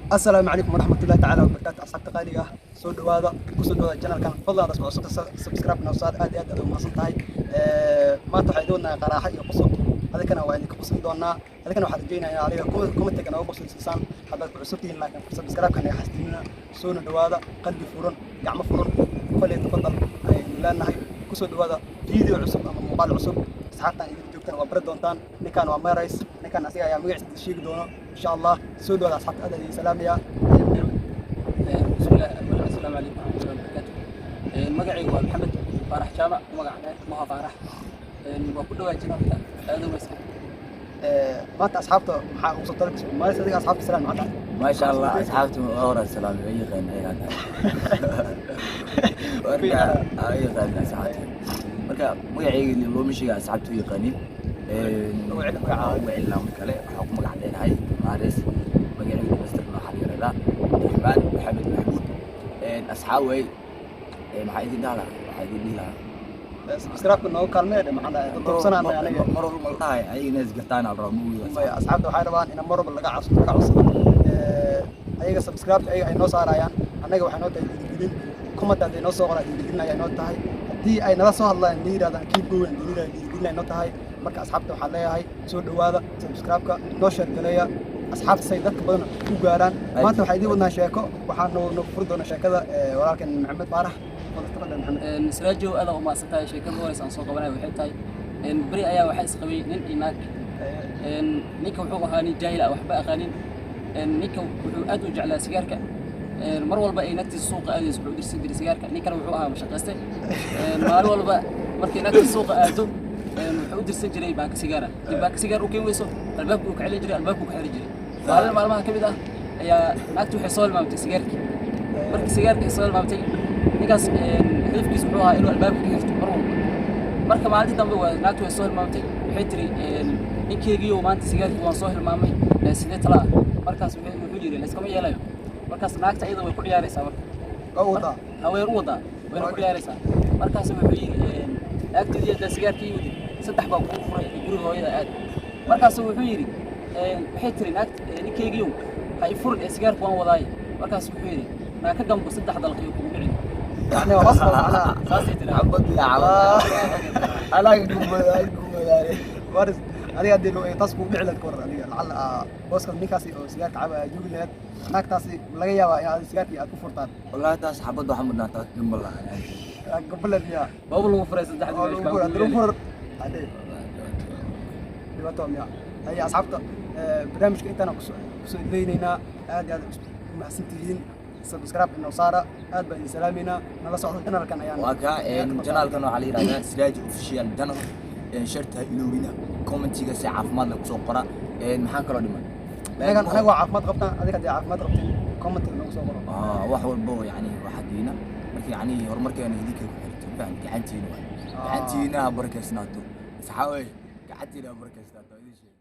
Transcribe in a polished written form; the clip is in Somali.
Asalaamu calaykum waraxmatullahi tacaala wabarakaatu. Asxaabta qaaliga ah, soo dhawaada, kusoo dhawaada channelkan. Fadlan dadka cusub subscribe noo saar. Aad iyo aad aad u mahadsan tahay. Maanta waxaa idin wadnaa qaraaxo iyo qosol. Adikana waa idinka qosli doonaa. Adikana waxaan rajaynayaa adiga commentiga nooga qosolsiisaan haddaad ku cusub tihiin, laakiin subscribe-ka naga xasdinina. Soona dhawaada, qalbi furan, gacmo furan, koley tafadal ayaynu leenahay. Kusoo dhawaada video cusub ama muuqaal cusub. Asxaabtaan idin joogtaan waa bari doontaan. Ninkaan waa Marais, ninkaan asiga ayaa magaciisa sheegi doono insha Allah. Soo dhawaada asxaabta, aad idin salaamaya. Bismillaah, asalaamu calaykum waraxmatullahi wabarakaatu. Magacaygu waa Maxamed Faarax Jaamac, magaca dheer Moha Faarax. Waa ku dhawaa channelka aad umaysan. Maanta asxaabta maxaa ugu soo talakaysa, Marais? Adiga asxaabta salaam, maxaa dhahay? Maasha Allah, asxaabta waa hore salaam way yaqaan ayaga. Marka ay yaqaan asxaabta. Marka magacayga looma sheega, asxaabta u yaqaanin. Ugu celi magacaaga. Ugu celina mar kale. Waxaa ku magac dheerahay Maris. Magacayga dhamaystiran waxaa la yiraahdaa Cabdiraxmaan Maxamed Maxamuud. Asxaab way, maxaa idin dhaha lahaa? Waxaa idin dhihi lahaa Subscribe-ka noogu kaalmee dhe. Maxaa dhahay, dad doorsanaan aniga. Mar walba ma la dhahay ayaga inay isgartaan al rabaa ma Maya, asxaabta waxay rabaan in mar walba laga codsado, laga codsado. Ayaga subscribe ayaga ay noo saarayaan, annaga waxay noo tahay dhiirigelin. Comment hadday noo soo qoraan, dhiirigelin ayaa noo tahay. Haddii ay nala soo hadlaan, na yidhahdaan "Keep going", dhiirigelin ay noo tahay. Marka asxaabta waxaan leeyahay, soo dhawaada, subscribe-ka noo share galeeya asxaabta say dadka badan u gaaraan. Maanta waxaa idiin wadnaa sheeko. Waxaa noo furi doona sheekada walaalkan Maxamed Faarax. Fadlan, Maxamed. Siraajow, aad u mahadsan tahay. Sheekada horeysa aan soo qabanaya waxay tahay, beri ayaa waxaa isqabay nin iyo naag. Ninka wuxuu ahaa nin jaahil ah, waxba aqaanin. Ninka wuxuu aad u jeclaa sigaarka. Mar walba ay naagtiisa suuqa aadayso, wuxuu u dirsan jiray sigaarka. Ninkana wuxuu ahaa mashaqayste. Maalin walba markay naagtiisa suuqa aado, wuxuu u dirsan jiray baaka sigaara. Haddii baaka sigaar u keeni weyso, albaabka uu ka celin jiray, albaabka uu ka xiri jiray. Maalin maalmaha ka mid ah ayaa naagtu waxay soo hilmaamtay sigaarkii. Markii sigaarkii ay soo hilmaamtay, ninkaas hadafkiisu wuxuu ahaa inuu albaabka ka xirto mar walba. Marka maalintii dambe waa naagtu way soo hilmaamtay. Waxay tiri, "Ninkeygiiyow, maanta sigaarkii waan soo hilmaamay, sidee tala ah?" Markaas wuxuu yidhi, "Layskama yeelayo." Markaas naagta iyada way ku ciyaaraysaa marka. Waa u wadaa. Haween u wadaa, wayna ku ciyaaraysaa. Markaas wuxuu yidhi, "Naagteedii, haddaa sigaarkii wadid, saddex baa kugu furay ee guriga hooyada aad." Markaas wuxuu yidhi, waxay tiri naagt, "Ninkeygiiyow, ha i furin ee sigaarku waan wadaaye." Markaas wuxuu yidhi, "Naa ka gambo, saddex dalqiyo kugu dhicin." Yani waa qasab macnaha. Saasay tiri. Xabad ya xabad. Alaga gumada gumadaare. Waris, adiga haddii taas kugu dhici lahayd, ka waran adiga? Lacala booska ninkaasi oo sigaarka caba aad joogi lahayd, naagtaasi laga yaabaa in aad sigaarkii aad ku furtaan. Wallahi taas xabad waxaa mudnaa taas gambal lahaa. Gabalan miyaa? Baaba lagu furay saddexdii. Oo meesh lagu baa fur kugu haddii lagu yeelay. fur hadee dhibaato miyaa? Haya asxaabta, barnaamijka intaan kusoo idleynaynaa. Aad iyo aad u mahadsantihiin. Subscribe inoo saara. Aad baan idin salaameynaa. Nala socda channelkan ayaan. Waa kaa channelkan waxaa la yidhahdaa Siraaj Official Channel. Sharta ilowina, commentiga si caafimaad leh kusoo qora. Maxaa kaloo dhiman? Anaga waa caafimaad qabtaan. Adiga haddii caafimaad qabtin, commentiga noogu soo qoro. Wax walbo yani waxaa geena marka yani horumarkeena idinka ku xirto, faham? Gacantiina waay, gacantiina ha barakeysnaato asxaabay, gacantiina ha barakeysnaato idin sheeg.